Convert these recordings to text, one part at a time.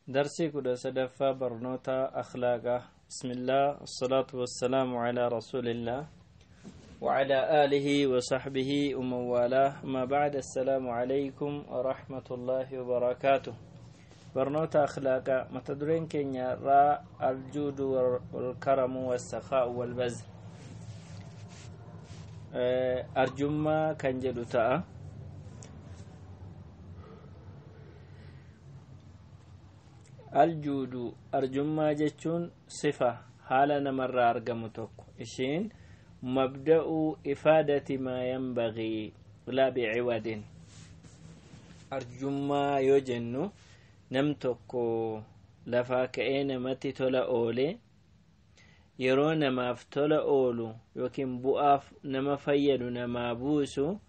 درسي كده سدفة برنوتا أخلاقه. بسم الله الصلاة والسلام على رسول الله وعلى آله وصحبه ومن والاه، ما بعد. السلام عليكم ورحمة الله وبركاته. برنوتا أخلاقه متدرين كينيا را الجود والكرم والسخاء والبذل. أرجما كان جدو aljuudu arjummaa jechuun sifa haala namarraa argamu tokko, ishiin mabda'u ifaadati maa yanbagii laa biciwadin. Arjummaa yoo jennu nam tokko lafaa ka'ee namatti tola oole, yeroo namaaf tola oolu yookiin bu'aaf nama fayyadu namaa buusu,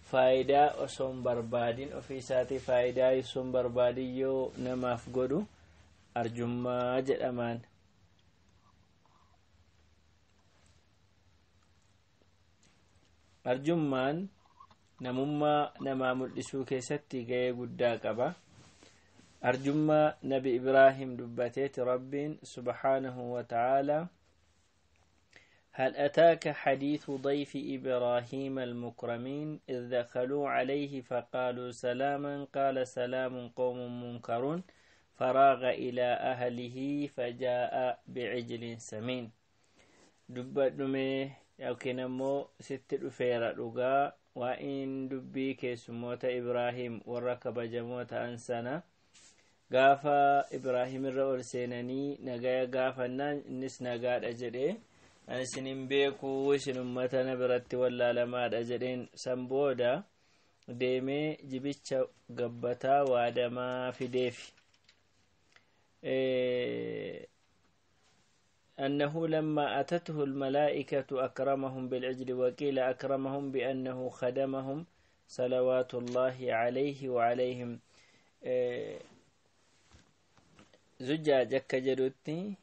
faayidaa osoo hin barbaadin, ofii isaatii faayidaa osoo hin barbaadin yoo namaaf godhu arjummaa jedhamaan. Arjummaan namummaa namaa mul'isuu keessatti ga'ee guddaa qaba. Arjummaa Nabi Ibraahim dubbateeti Rabbiin subhaanahu wa ta'aalaa: هل أتاك حديث ضيف إبراهيم المكرمين إذ دخلوا عليه فقالوا سلاما قال سلام قوم منكرون فراغ إلى أهله فجاء بعجل سمين. Dubbadhume yookiin ammoo sitti dhufeera dhugaa waa'in dubbii keessummoota Ibraahim warra kabajamoo ta'an sana, gaafa Ibraahim irra ol seenanii nagaya gaafannaan innis nagaadha jedhee, ani isin hin beekuu, isin ummata na biratti wallaalamaadha jedheen. San booda deemee jibicha gabbataa waadamaa fideefi. أنه لما أتته الملائكة أكرمهم بالعجل، وقيل أكرمهم بأنه خدمهم صلوات الله عليه وعليهم. زجاج كجدتي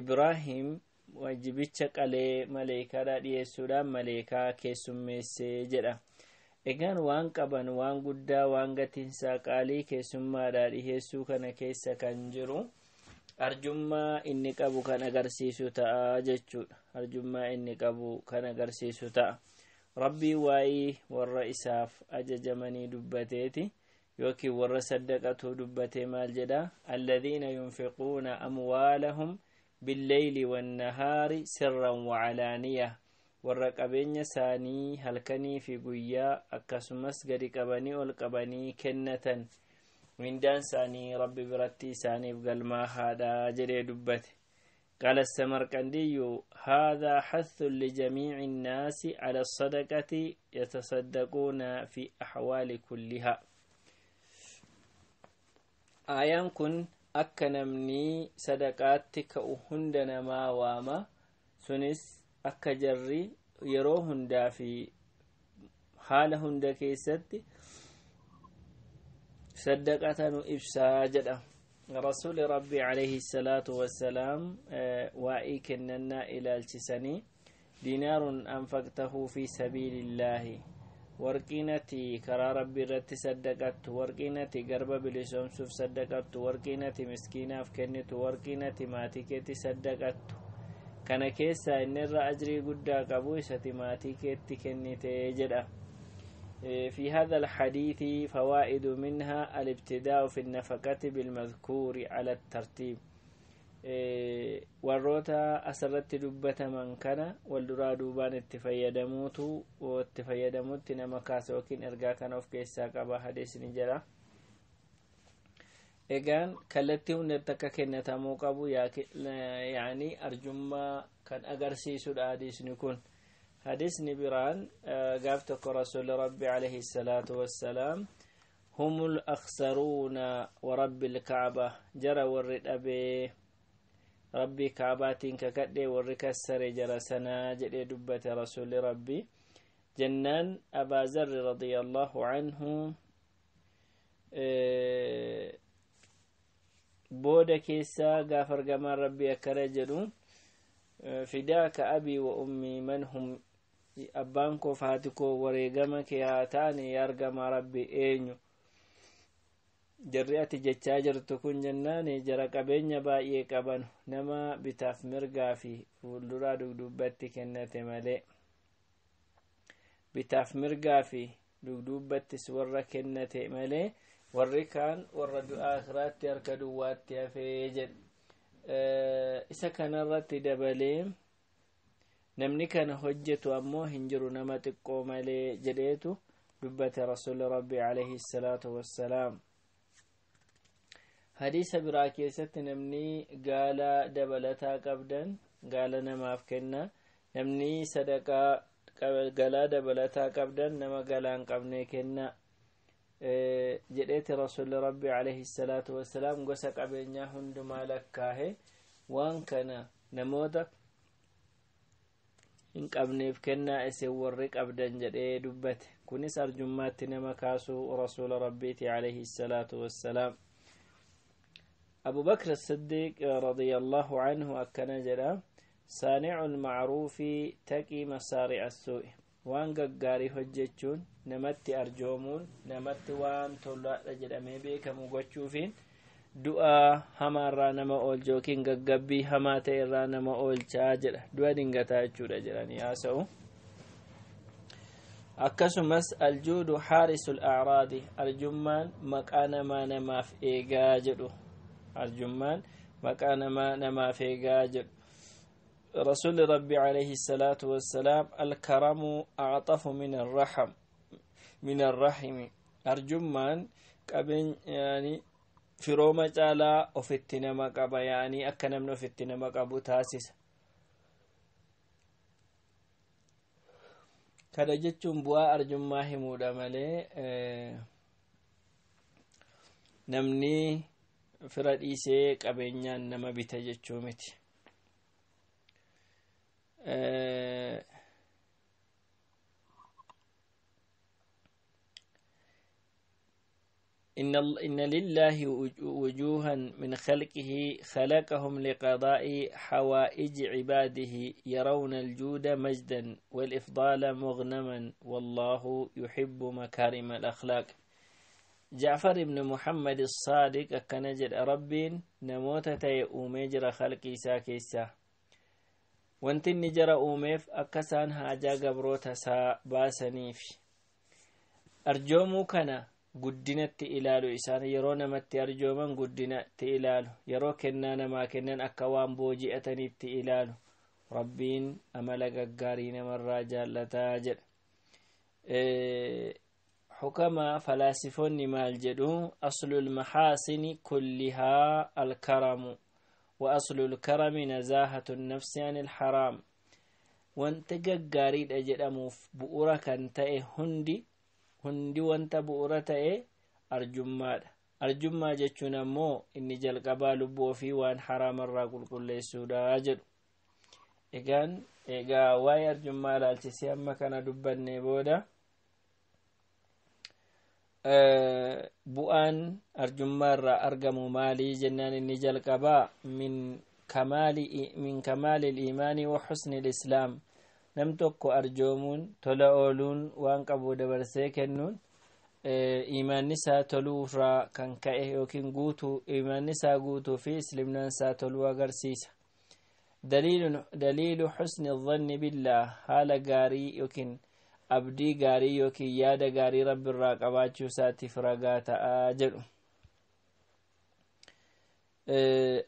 إبراهيم wajibicha qalee maleekaadha dhiyeessuudhaan maleekaa keessummeessee jedha. Egaan waan qaban, waan guddaa, waan gatiinsaa qaalii keessummaadha dhiyeessuu kana keessa kan jiru arjummaa inni qabu kan agarsiisu ta'a jechuudha. Arjummaa inni qabu kan agarsiisu ta'a. Rabbii waa'ee warra isaaf ajajamanii dubbateeti yookiin warra saddaqatu dubbatee maal jedha? Alladhiina yunfiquuna amwaalahum billeyli wannahaari sirran wacalaaniya, warra qabeenya isaanii halkanii fi guyyaa akkasumas gadi qabanii ol qabanii kennatan, mindaan isaanii Rabbi biratti isaaniif galmaa haadha jedhee dubbate. قال السمرقندي: هذا حث لجميع الناس على الصدقة، يتصدقون في أحوال كلها. آيان كن akka namni sadaqaatti ka'u hunda namaa waama, sunis akka jarri yeroo hundaa fi haala hunda keessatti saddaqatanu ibsaa jedha. Rasuuli Rabbi alayhi salaatu wassalaam waa'ii kennannaa ilaalchisanii: diinaarun anfaqtahu fi sabiilillaahi, warqiinati karaa Rabbi irratti saddaqattu, warqiinati garba bilisoomsuuf saddaqattu, warqiinati miskiinaaf kennitu, warqiinati maatii keetti saddaqattu, kana keessaa inni irra ajrii guddaa qabu isati maatii keetti kennite jedha. في هذا الحديث فوائد، منها الابتداء في النفقة بالمذكور على الترتيب. Warroota asirratti dubbataman kana wal duraa duubaan itti fayyadamuutu itti fayyadamuutti nama kaasa yookiin ergaa kana of keessaa qaba hadiisni jedha. Egaan kallattii hundatti akka kennatamuu qabu, yaani arjummaa kan agarsiisudha hadiisni kun. Hadiisni biraan gaaf tokko Rasuuli Rabbi alayhi salaatu wassalaam: هم الأخسرون ورب الكعبة, jara warri dhabee, Rabbii Kaabaatiin kakadhe, warri kassare jara sanaa jedhee dubbate Rasuuli Rabbi. Jennaan Abaa Zarri radiyallahu anhu booda keessaa gaaf argamaan Rabbii akkana jedhu: fidaaka abii wa ummii, man hum? Abbaan koo haati koo wareegama kee haa ta'ani, yaa argamaa Rabbi, eenyu? Jarri ati jechaa jirtu kun jennaan jara qabeenya baay'ee qaban, nama bitaaf mirgaa fi fuulduraa dugdubbatti kennate malee, bitaaf mirgaa fi dugdubbattis warra kennate malee, warri kaan warra du'aa akiraatti harka duwwaatti hafee jedhe. Isa kanarratti dabalee, namni kana hojjetu ammoo hin jiru nama xiqqoo malee jedheetu dubbate Rasuuli Rabbi alayhi salaatu wassalaam. Hadiisa biraa keessatti, namni gaala dabalataa qabdan gaala namaaf kenna, namni sadaqaa galaa dabalataa qabdan nama galaa hin qabne kenna jedheeti Rasuuli Rabbi alayhi salaatu wassalaam gosa qabeenyaa hundumaa lakkaahe, waan kana namoota hin qabneef kennaa isin warri qabdan jedhee dubbate. Kunis arjummaatti nama kaasuu Rasuula Rabbiiti alayhi salaatu wassalaam. Abu Bakr Siddiiq radiyallahu anhu akkana jedha: صانع المعروف تقي مصارع السوء. Waan gaggaarii hojjechuun, namatti arjoomuun, namatti waan tolaadha jedhamee beekamu gochuufiin du'a hamaarraa nama oolcha yookiin gaggabbii hamaa ta'e irraa nama oolchaa jedha. Du'a dingataa jechuudha jedhanii haasa'u. Akkasumas الجود حارس الأعراض, arjummaan maqaa namaa namaaf eegaa jedhu. Arjummaan maqaa namaa namaaf eegaa jedhu Rasuulli Rabbi alayhi salaatu wassalaam: الكرم أعطف من الرحم من الرحم. Arjummaan qabeen yaani firooma caalaa ofitti nama qaba, yaanii akka namni ofitti nama qabu taasisa. Kana jechuun bu'aa arjummaa himuudha malee namni fira dhiisee qabeenyaan nama bita jechuu miti. إن لله وجوها من خلقه خلقهم لقضاء حوائج عباده، يرون الجود مجدا والإفضال مغنما، والله يحب مكارم الأخلاق. جعفر بن محمد الصادق akkana jedha: Rabbiin namoota ta'e uumee jira khalqii isaa keessaa. Wanti inni jara uumeef akka isaan haajaa gabroota isaa baasaniif. Arjoomuu kana guddinatti ilaalu. Isaan yeroo namatti arjooman guddinatti ilaalu, yeroo kennaa namaa kennan akka waan booji'atanitti ilaalu. Rabbiin amala gaggaarii namarraa jaallataa jedha. Xukamaa falaasifoonni maal jedhu? أصل المحاسن كلها الكرم، وأصل الكرم نزاهة النفس عن الحرام. Wanta gaggaariidha jedhamuuf bu'ura kan ta'e hundi hundi, wanta bu'ura ta'e arjummaadha. Arjummaa jechuun ammoo inni jalqabaa lubbuu ofii waan haraamarraa qulqulleessuudha jedhu. Egaan egaa waa'ee arjummaa ilaalchisee amma kana dubbanne booda, bu'aan arjummaa irraa argamu maalii jennaan, inni jalqabaa من كمال الإيمان وحسن الإسلام. Nam tokko arjoomuun, tola ooluun, waan qabu dabarsee kennuun imaanni isaa toluurraa kan ka'e yookiin guutuu, imaanni isaa guutuu fi islimnaan isaa toluu agarsiisa. دليل حسن الظن بالله, haala gaarii yookiin abdii gaarii yookiin yaada gaarii Rabbi irraa qabaachuu isaatiif ragaa ta'aa jedhu.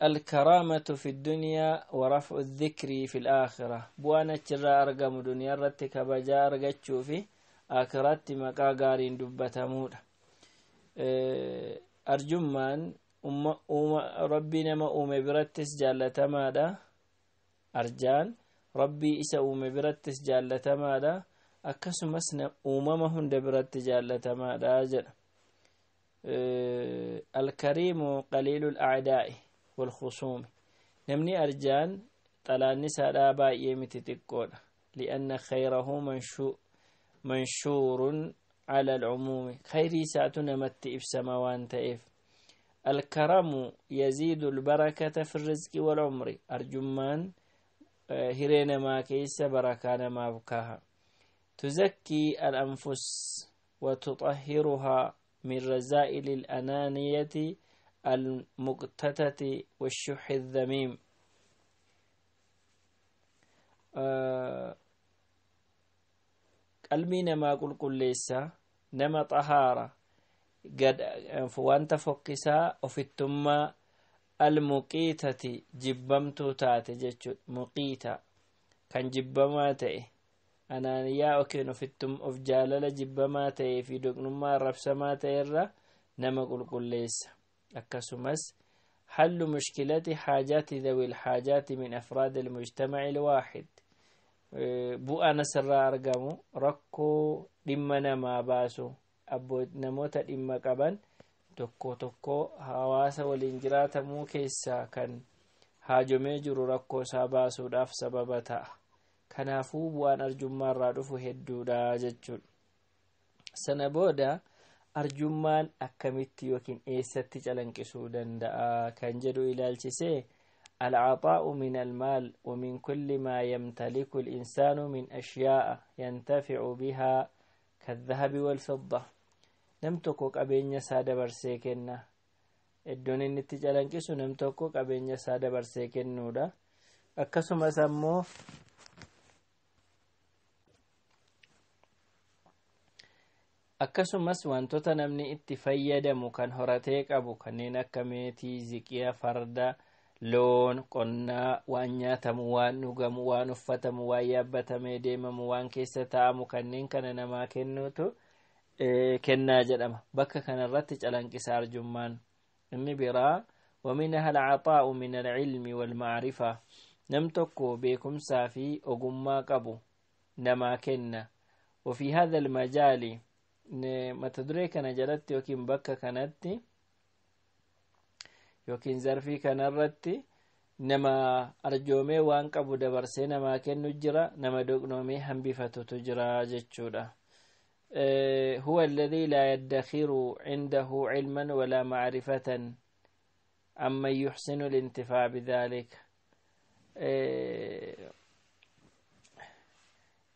الكرامة في الدنيا ورفع الذكر في الآخرة. Bu'aan achirraa argamu duniyaa irratti kabajaa argachuu fi akiraatti maqaa gaariin dubbatamuudha. Arjummaan Rabbii nama uume birattis jaallatamaadha. Arjaan Rabbii isa uume birattis jaallatamaadha, akkasumas uumama hunda biratti jaallatamaadha jedha. الكريم قليل الأعداء والخصوم. Namni arjaan xalaanni isaadhaa baay'ee miti, xiqqoodha. لأن خيره منشور على العموم. Khayrii isaatu namatti ibsama waan ta'eef. الكرم يزيد البركة في الرزق والعمر. Arjummaan hiree namaa keessa barakaa namaaf kaha. تزكي الأنفس وتطهرها. من رذائل الأنانية المقتتة والشح الذميم. Qalbii namaa qulqulleessa, nama xahaara gad wanta fokkisaa ofittummaa almuqiitati jibbamtuu taate jechuudha. Muqiita kan jibbamaa ta'e, anaaniyaa yookiin ofittum of jaalala jibbamaa ta'ee fi doqnummaa arrabsamaa ta'e irra nama qulqulleessa. Akkasumas حل مشكلة حاجات ذوي الحاجات من أفراد المجتمع الواحد. Bu'aan asirraa argamu rakkoo dhimma namaa baasu, namoota dhimma qaban tokko tokko hawaasa waliin jiraatamuu keessaa kan haajomee jiru rakkoo isaa baasuudhaaf sababa ta'a. Kanaafuu bu'aan arjummaa irraa dhufu hedduudha jechuudha. Sana booda arjummaan akkamitti yookiin eessatti calanqisuu danda'a kan jedhu ilaalchisee, العطاء من المال ومن كل ما يمتلك الإنسان من أشياء ينتفع بها كالذهب والفضة. Nam tokko qabeenya isaa dabarsee kenna. Iddoon inni itti calanqisu nam tokko qabeenya isaa dabarsee kennuudha. Akkasumas ammoo akkasumas wantoota namni itti fayyadamu kan horatee qabu, kanneen akka meetii, ziqiya, farda, loon, qonnaa, waan nyaatamu, waan dhugamu, waan uffatamu, waan yaabbatamee deemamu, waan keessa taa'amu, kanneen kana namaa kennuutu kennaa jedhama. Bakka kanarratti calanqisa arjummaan. Inni biraa ومنها العطاء من العلم والمعرفة. Nam tokko beekumsaa fi ogummaa qabu namaa kenna. وفي هذا المجال, mata duree kana jalatti yookiin bakka kanatti yookiin zarfii kanarratti, nama arjoomee waan qabu dabarsee namaa kennu jira, nama doqnoomee hambifatutu jira jechuudha. هو الذي لا يدخر عنده علما ولا معرفة عمن يحسن الانتفاع بذلك.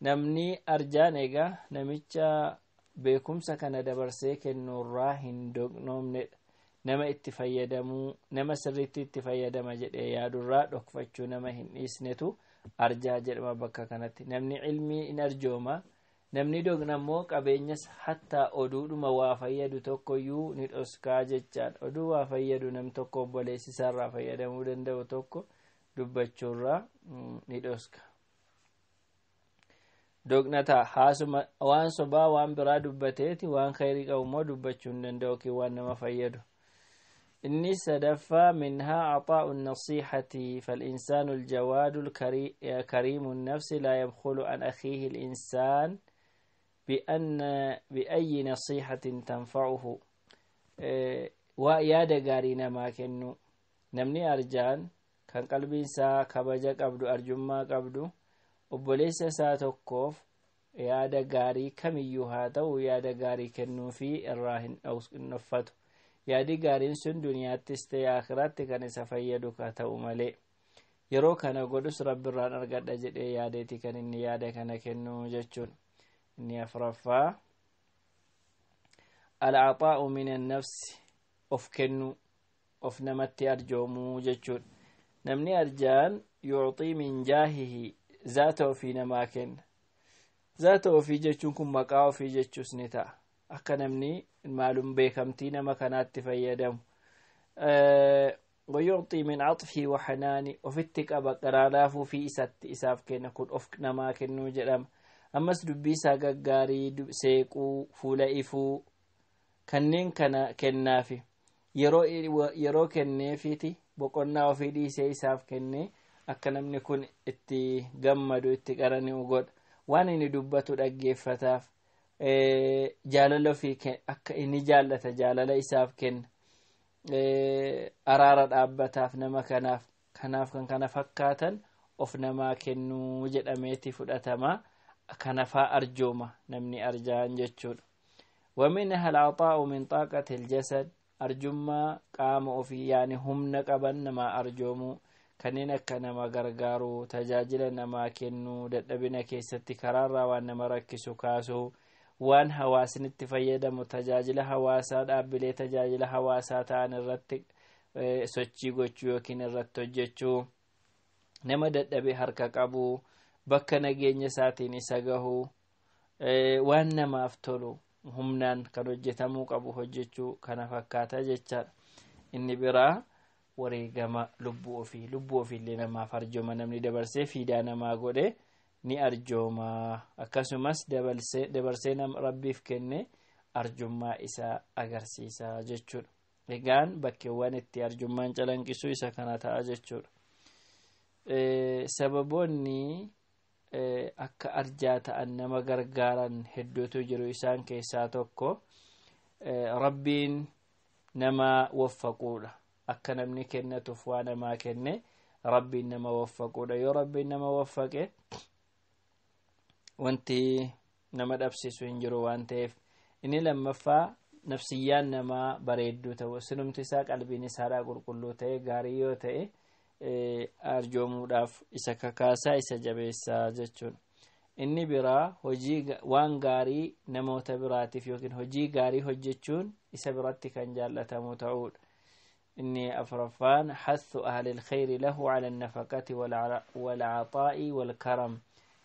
Namni arjaan egaa namicha beekumsa kana dabarsee kennuurraa hin doqnoomnedha. Nama itti fayyadamuu, nama sirriitti itti fayyadama jedhee yaadurraa dhokfachuu nama hin dhiisnetu arjaa jedhama. Bakka kanatti namni ilmii in arjooma, namni doqna immoo qabeenyas hattaa oduudhuma waa fayyadu tokkoyyuu ni dhoskaa jechaadha. Oduu waa fayyadu nam tokko obboleessisaarraa fayyadamuu danda'u tokko dubbachuurraa ni dhoska, doqnataa haasuma waan sobaa waan biraa dubbateeti, waan khayrii qabu immoo dubbachuu hin danda'u yookiin waan nama fayyadu. Inni sadaffaa منها عطاء النصيحة. فالإنسان الجواد الكريم النفس لا يبخل عن أخيه الإنسان بأن بأي نصيحة تنفعه. Yaada gaarii namaa kennu. Namni arjaan kan qalbiin isaa kabaja qabdu, arjummaa qabdu, obboleessa isaa tokkoof yaada gaarii kamiyyuu haa ta'u yaada gaarii kennuufii irraa hin dhoffatu, yaadi gaariin sun duniyaattis ta'e akiraatti kan isa fayyadu ka ta'u malee. Yeroo kana godhus Rabbirraan argadha jedhee yaadeeti kan inni yaada kana kennu jechuun. Inni afraffaa العطاء من النفس, of kennu, of namatti arjoomuu jechuudha. Namni arjaan يعطي من جاهه, zaata ofii namaa kenna. Zaata ofii jechuun kun maqaa ofii jechuus ni ta'a, akka namni maalum beekamtii nama kanaatti fayyadamu. ويعطي من عطفه وحنانه, ofitti qaba, qaraalaafuu fi isatti isaaf kenna. Kun of namaa kennuu jedhama. Ammas dubbii isaa gaggaarii, seequu, fuula ifuu, kanneen kana kennaafi. Yeroo kenneefiti boqonnaa ofii dhiisee isaaf kennee akka namni kun itti gammadu, itti qarani'u godha. Waan inni dubbatu dhaggeeffataaf, jaalala ofii akka inni jaallata jaalala isaaf kenna, araara dhaabbataaf nama kanaaf. Kanaaf kan kana fakkaatan of namaa kennuu jedhameeti fudhatama. Kanafaa arjooma namni arjaan jechuudha. ومنها العطاء من طاقة الجسد, arjummaa qaama ofii, yaani humna qaban namaa arjoomuu, kanneen akka nama gargaaruu, tajaajila namaa kennuu, dadhabina keessatti karaarraa waan nama rakkisu kaasuu, Waan hawaasni itti fayyadamu, tajaajila hawaasaa, dhaabbilee tajaajila hawaasaa ta'an irratti sochii gochuu yookiin irratti hojjechuu, nama dadhabee harka qabu, bakka nageenya isaatiin isa gahu, waan namaaf tolu humnaan kan hojjetamuu qabu hojjechuu, kana fakkaata jechaadha. Inni biraa wareegama lubbuu ofii, lubbuu ofiillee namaaf arjooma. Namni dabarsee fiidaa namaa godhe ni arjooma. Akkasumas dabarsee nama Rabbiif kenne arjummaa isaa agarsiisa jechuudha. Egaan bakkeewwan itti arjummaan calanqisu isa kana ta'a jechuudha. Sababoonni akka arjaa ta'an nama gargaaran hedduutu jiru. Isaan keessaa tokko Rabbiin nama waffaquudha. Akka namni kennatuuf waa namaa kenne Rabbiin nama waffaquudha. Yoo Rabbiin nama waffaqe, wanti nama dhabsiisu hin jiru waan ta'eef. Inni lammaffaa nafsiyyaan namaa bareedduu ta'u, sinumti isaa qalbiin isaadhaa qulqulluu ta'e, gaarii yoo ta'e, arjoomuudhaaf isa kakaasaa, isa jabeessaa jechuudha. Inni biraa hojii waan gaarii namoota biraatiif yookiin hojii gaarii hojjechuun isa biratti kan jaallatamu ta'uudha. Inni afuraffaan hathu ahli lkhayri lahu cala annafaqati walcaxaa'i walkaram.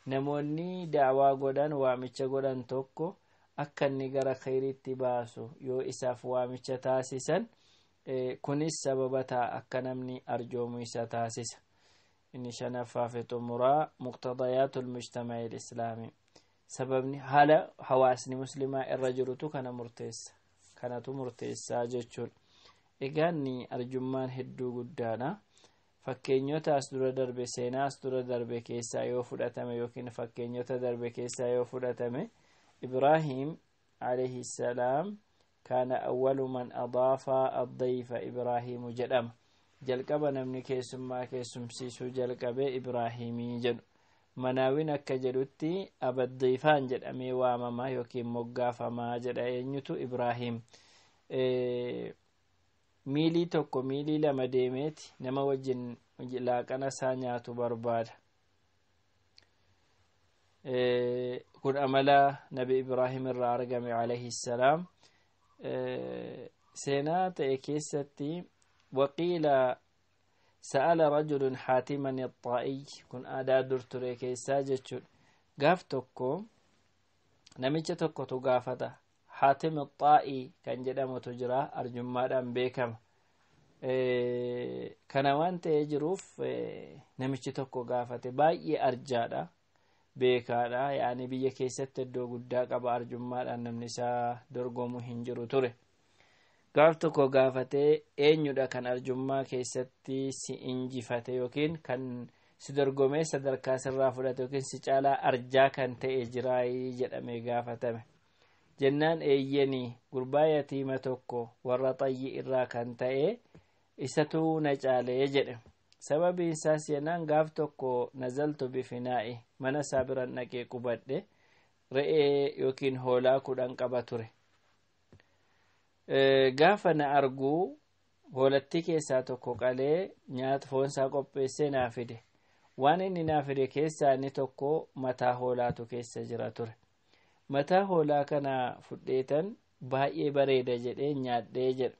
Namoonni da'waa godhan, waamicha godhan tokko akka inni gara khayriitti baasu yoo isaaf waamicha taasisan, kunis sababa ta'a, akka namni arjoomu isa taasisa. Inni shanaffaa fi xumuraa muqtadayaatu lmujtama'i lislaami. Sababni haala hawaasni muslimaa irra jirutu kana murteessa, kanatu murteessaa jechuudha. Egaanni arjummaan hedduu guddaadha. Fakkeenyota as dura darbe, seenaa as dura darbe keessaa yoo fudhatame yookiin fakkeenyota darbe keessaa yoo fudhatame, Ibraahim alayhi salaam kaana awwalu man adaafa addayfa Ibraahimu jedhama. Jalqaba namni keessummaa keessumsiisuu jalqabe Ibraahimii jedhu. Manaawin akka jedhutti abaddayfaan jedhamee waamama yookiin moggaafamaa jedha. Eenyutu? Ibraahim. Miilii 1, miilii 2 deemeeti nama wajjin laaqana isaa nyaatu barbaada. Kun amala Nabi Ibraahim irraa argame alayhi salaam. Seenaa ta'e keessatti waqiila sa'ala rajulun Haatiman Axaa'iy. Kun aadaa dur ture keessaa jechuudha. Gaaf tokko namicha tokkotu gaafata. Haatim Axaa'ii kan jedhamutu jira, arjummaadhaan beekama. Kana waan ta'ee jiruuf namichi tokko gaafate. Baay'ee arjaadha, beekaadha, yaani biyya keessatti iddoo guddaa qaba. Arjummaadhaan namni isaa dorgomu hin jiru ture. Gaaf tokko gaafatee, eenyudha kan arjummaa keessatti si injifate yookiin kan si dorgomee sadarkaa sirraa fudhate yookiin si caalaa arjaa kan ta'e jiraayii jedhamee gaafatame. Jennaan, eeyyanii, gurbaa yatiima tokko warra Xayyi irraa kan ta'e isatu na caalee jedhe. Sababiin isaas jennaan, gaaf tokko nazaltu bifinaa'i, mana isaa biran dhaqee qubadhe. Re'ee yookiin hoolaa 10 qaba ture. Gaafa na arguu hoolattii keessaa tokko qalee nyaata foonsaa qopheessee naa fide. Waan inni naa fide keessaa inni tokko mataa hoolaatu keessa jira ture. Mataa hoolaa kana fudheetan baay'ee bareeda jedhee nyaadhee jedha.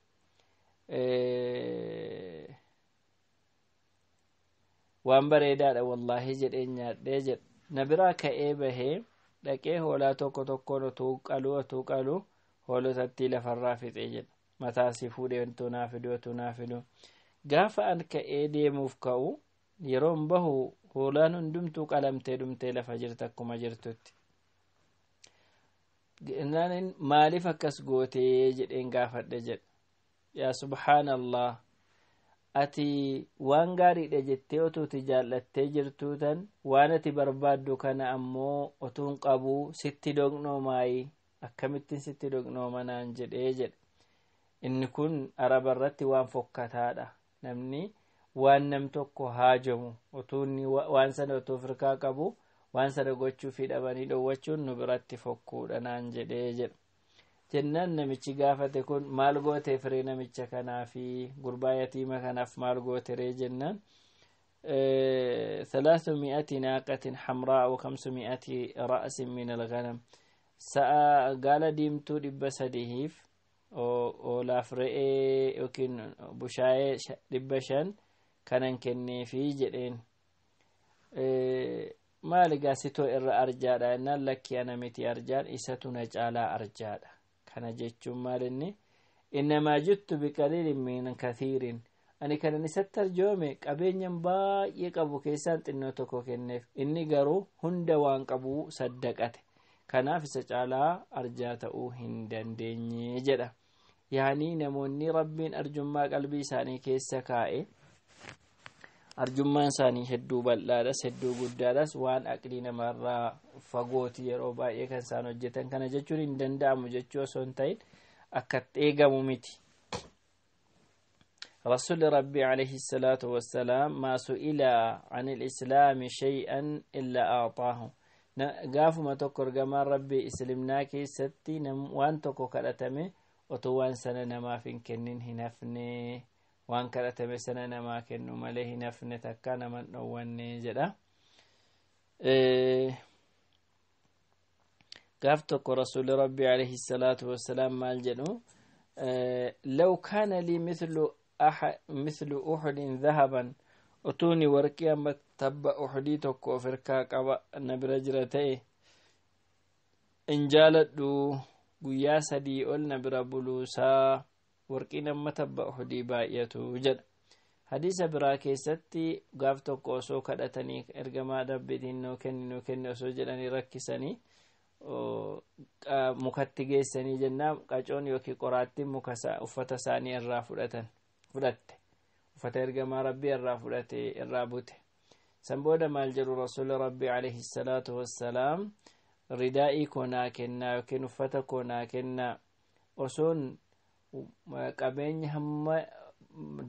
Waan bareedaadha wallaahi jedhee nyaadhee jedha. Na biraa ka'ee bahee dhaqee hoolaa tokko tokkoon utuu qaluu hoolotatti lafarraa fixee jedha. Mataasii fuudhee utuu naa fidu, utuu naa fidu, gaafa an ka'ee deemuuf ka'u, yeroon bahu hoolaan hundumtuu qalamtee dhumtee lafa jirta akkuma jirtutti. Maaliif akkas gootee jedheen gaafadhe jedha. Yaa subhaanallah, ati waan gaariidha jettee otuuti jaallattee jirtuu tan waan ati barbaaddu kana ammoo otuun qabuu sitti doqnoomaayi, akkamittiin sitti doqnooma naan jedhee jedha. Inni kun Araba irratti waan fokkataadha. Namni waan nam tokko haajamu otuu inni waan sana otuu firkaa qabu waan sana gochuufii dhabanii dhoowwachuun nu biratti fokkuudha naan jedhee jedha. Jennaan namichi gaafate kun, maal goote firee namicha kanaa fi gurbaa yatiima kanaaf maal goote ree jennaan, 300 ناقة حمراء و500 رأس من الغنم. Sa'a gaala diimtuu 300f oolaaf re'ee yookiin bushaayee 500 kanan kenneefii jedheen. Maali gaa sitoo irra arjaadha jennaan, lakkii, ana miti arjaan, isatu na caalaa arjaadha. Kana jechuun maal inni? Innamaa juttu biqaliilin min kathiirin, ani kanan isatti arjoome qabeenyan baay'ee qabu keessaan xinnoo tokko kenneef, inni garuu hunda waan qabuu saddaqate, kanaaf isa caalaa arjaa ta'uu hin dandeenye jedha. Yaanii namoonni Rabbiin arjummaa qalbii isaanii keessa kaa'e, arjummaan isaanii hedduu bal'aadhas, hedduu guddaadhas, waan aqlii namarraa fagooti yeroo baay'ee kan isaan hojjetan. Kana jechuun hin danda'amu jechuu osoo hin ta'in, akka eegamu miti. رسول ربي عليه الصلاة والسلام ما سئل عن الإسلام شيئا إلا أعطاه. Gaafuma tokko ergamaan Rabbii islimnaa keessatti waan tokko kadhatame otoo waan sana namaaf hin kennin hin hafne, waan kadhatame sana namaa kennu malee hin hafne, takka naman dhowwanne jedha. Gaaf tokko Rasuuli Rabbii alayhi salaatu wassalaam maal jedhu? لو كان لي مثل أحد ذهبا, utuuni warqii amma tabba Uxudii tokko of hirkaa qaba na bira jira ta'e, in jaaladhu guyyaa 3 ol na bira buluusaa, warqiin amma tabba Uxudii baay'atu jedha. Hadiisa biraa keessatti gaaf tokko osoo kadhatanii ergamaa Rabbiitiin nuu kenni, nuu kenni osoo jedhanii rakkisanii mukatti geessanii jennaan, qacoon yookiin qoraattiin muka uffata isaanii irraa fudhatan fudhatte, uffata ergamaa Rabbii irraa fudhate, irraa bute. San booda maal jedhu Rasuuli Rabbii alayhi salaatu wassalaam? Ridaa'ii koo naa kennaa yookiin uffata koo naa kennaa, osoon qabeenya hamma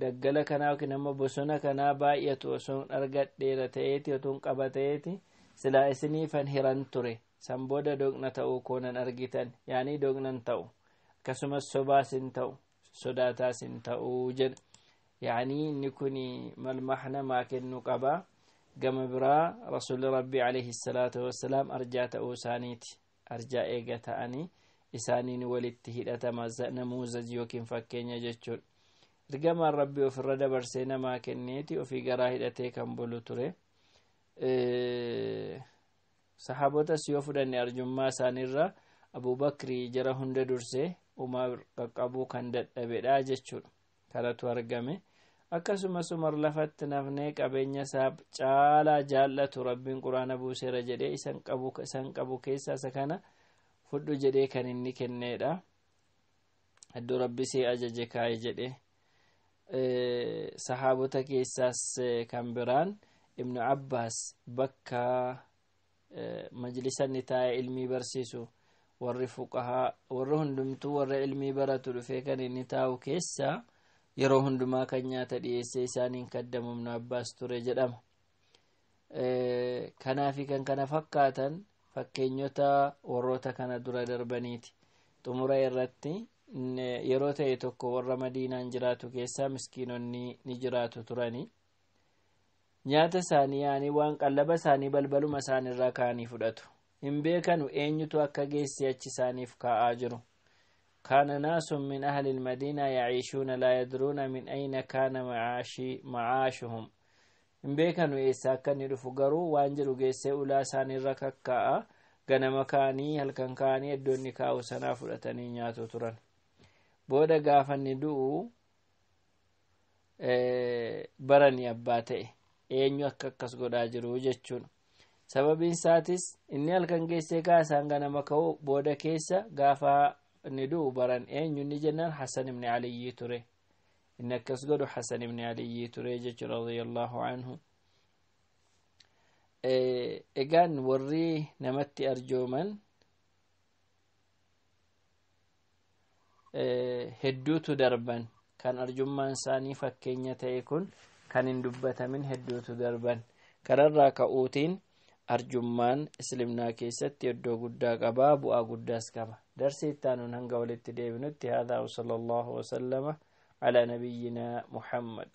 daggala kanaa yookiin hamma bosona kanaa baay'atu osoon argadheera ta'eeti, otoon qaba ta'eeti, silaa isiniifan hiran ture. San booda doqna ta'uu koonan argitan, yaanii doqnan ta'u, akkasumas sobaas hin ta'u, sodaataas hin ta'u jedha. Yaanii inni kun malmax namaa kennu qaba. Gama biraa Rasuulli Rabbii alayhi salaatu wassalaam arjaa ta'uu isaaniiti. Arjaa eega ta'anii isaaniin walitti hidhatama namuuzaj yookiin fakkeenya jechuudha. Ergamaan Rabbii ofirra dabarsee namaa kenneeti ofii garaa hidhatee kan bulu ture. Saxaabotas yoo fudhanne, arjummaa isaaniirra Abubakrii jara hunda dursee Umar qaqqabuu kan dadhabedha jechuudha. Kanatu argame. Akkasumas Umar lafatti nafnee qabeenya isaa caalaa jaallatu, Rabbiin quraana buuseera jedhee isan qabu keessaa isa kana fudhu jedhee kan inni kenneedha. Iddoo Rabbi see ajaje kaa'e jedhee. Sahaabota keessaas kan biraan Ibnu Abbaas, bakka majlisa inni taa'ee ilmii barsiisu, warri fuqahaa, warri hundumtuu, warra ilmii baratu dhufee kan inni taa'u keessa yeroo hundumaa kan nyaata dhiyeessee isaaniin kaddamu Ibnu Abbaas ture jedhama. Kanaafi kan kana fakkaatan fakkeenyota warroota kana dura darbaniiti. Xumura irratti, yeroo ta'e tokko warra Madiinaan jiraatu keessaa miskiinonni ni jiraatu turanii, nyaata isaanii yaanii waan qallaba isaanii balbaluma isaaniirraa ka'anii fudhatu. Hin beekanu eenyutu akka geesse achi isaaniif kaa'aa jiru. كان ناس من أهل المدينة يعيشون لا يدرون من أين كان معاشهم. Hin beekanu eessaa akka inni dhufu, garuu waan jedhu geessee ulaa isaaniirra kakkaa'a. Ganama ka'anii, halkan ka'anii iddoo inni kaa'u sanaa fudhatanii nyaatu turan. Booda gaafa inni du'u barani abbaa ta'e eenyu akka akkas godhaa jiru jechuun. Sababiin isaatis inni halkan geessee kaasaan ganama ka'u, booda keessa gaafa inni du'u baran. Eenyu inni jennaan, Hasan ibni Aliyyii ture. Inni akkas godhu Hasan ibni Aliyyii ture jechuudha, radiyallahu anhu. Egaan warri namatti arjooman hedduutu darban. Kan arjummaan isaanii fakkeenya ta'e kun kan hin dubbatamin hedduutu darban. Kanarraa ka'uutiin arjummaan islimnaa keessatti iddoo guddaa qabaa, bu'aa guddaas qaba. Darsii ittaanuun hanga walitti deebinutti, هذا وصلى الله وسلم على نبينا محمد.